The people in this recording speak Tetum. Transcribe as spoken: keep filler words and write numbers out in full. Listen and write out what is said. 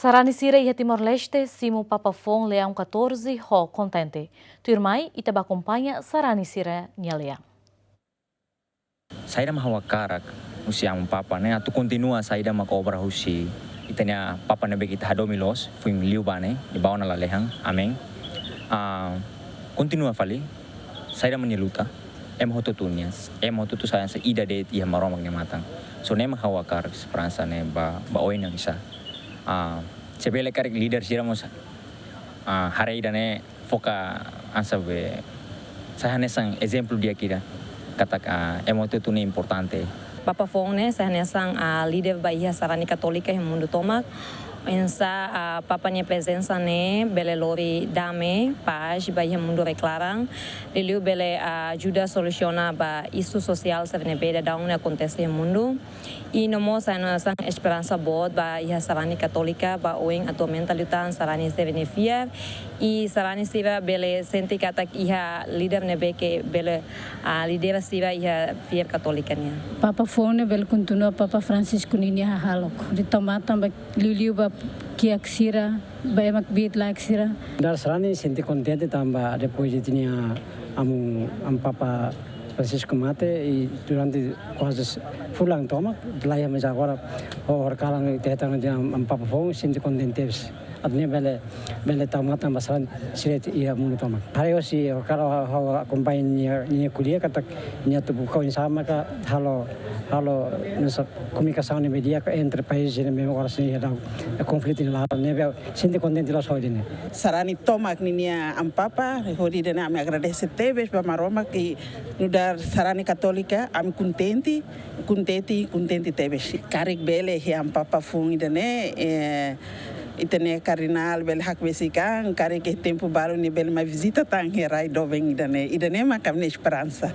Sarani sira iha Timor-Leste simu Papa foun Leão catorze ho kontente. Tuirmai, ita bá akompaña sarani sira-nia lian. Saida mak ha'u hakarak husi Amu Papa ne'e atu kontinua saida mak obra husi ita-nia Papa ne'ebé ke ita hadomi loos, foin liubá ne'e, liubá ona lalehan. Amen. Ah, kontinua fali, saida mak nia luta, ema hotu-hotu nian, ema hotu-hotu sai hanesan ida de'it iha Maromak nia matan. So ne'e mak ha'u hakarak esperansa ne'e ba, ba oin ne'e oinsá. Ah, se bele karik líder sira mós, ah, haree ida-ne'e foka hanesan be, sai hanesan ezemplu di'ak ida katak, ah, ema hotu-hotu ne'e importante. Papa foun ne'e sai hanesan, ah, líder ba iha sarani katólika iha mundu tomak. Oinsá, ah, Papa nia prezensa ne'e bele lori dame, pás ba iha mundu rai-klaran. Liuliu bele, ah, ajuda solusiona ba isu sosiál sira ne'ebé daudaun ne'e akontese iha mundu. I no mós sai hanesan esperansa boot ba iha sarani katólika ba oin atualmente liután sarani sira ne'e fiar. I sarani sira bele sente katak iha líder ne'ebé ke bele, ah, lidera sira iha fiar katólika nian. Papa foun ne'e bele kontinua Papa Francisco ninia hahalok. Hodi tau matan ba liuliu ba kiak sira, ba ema kbiit-laek sira. Nu'udar sarani sente kontente tanba depois de ita-nia Amu, Amu Papa Francisco mate i durante kuaze fulan tomak, laiha, mas agora ho horikalan ita hetan ona Amu, Amu Papa foun, sente kontente tebes. Atu nune'e bele, bele tau matan ba sarani sira iha mundu tomak. Haree hosi horikalan ha'u, ha'u akompaña nia, nia ko'alia katak nia atu buka oinsá maka halo, halo hanesan komunikasaun ne'ebé di'ak entre país ne'ebé agora sei iha konflitu ne'e laran, ne'ebé sente kontente loos ho ida-ne'e. Sarani tomak ninia Amu Papa, hodi ida-ne'e ami agradese tebes ba Maromak i nu'udar sarani katólika, ami kontente, kontente, kontente tebes. Karik bele iha Amu Papa foun ida-ne'e, eh, ita-nia kardinál bele hakbesik an, karik iha tempu balu nia bele mai vizita tan iha rai doben ida-ne'e, ida-ne'e mak ami-nia esperansa.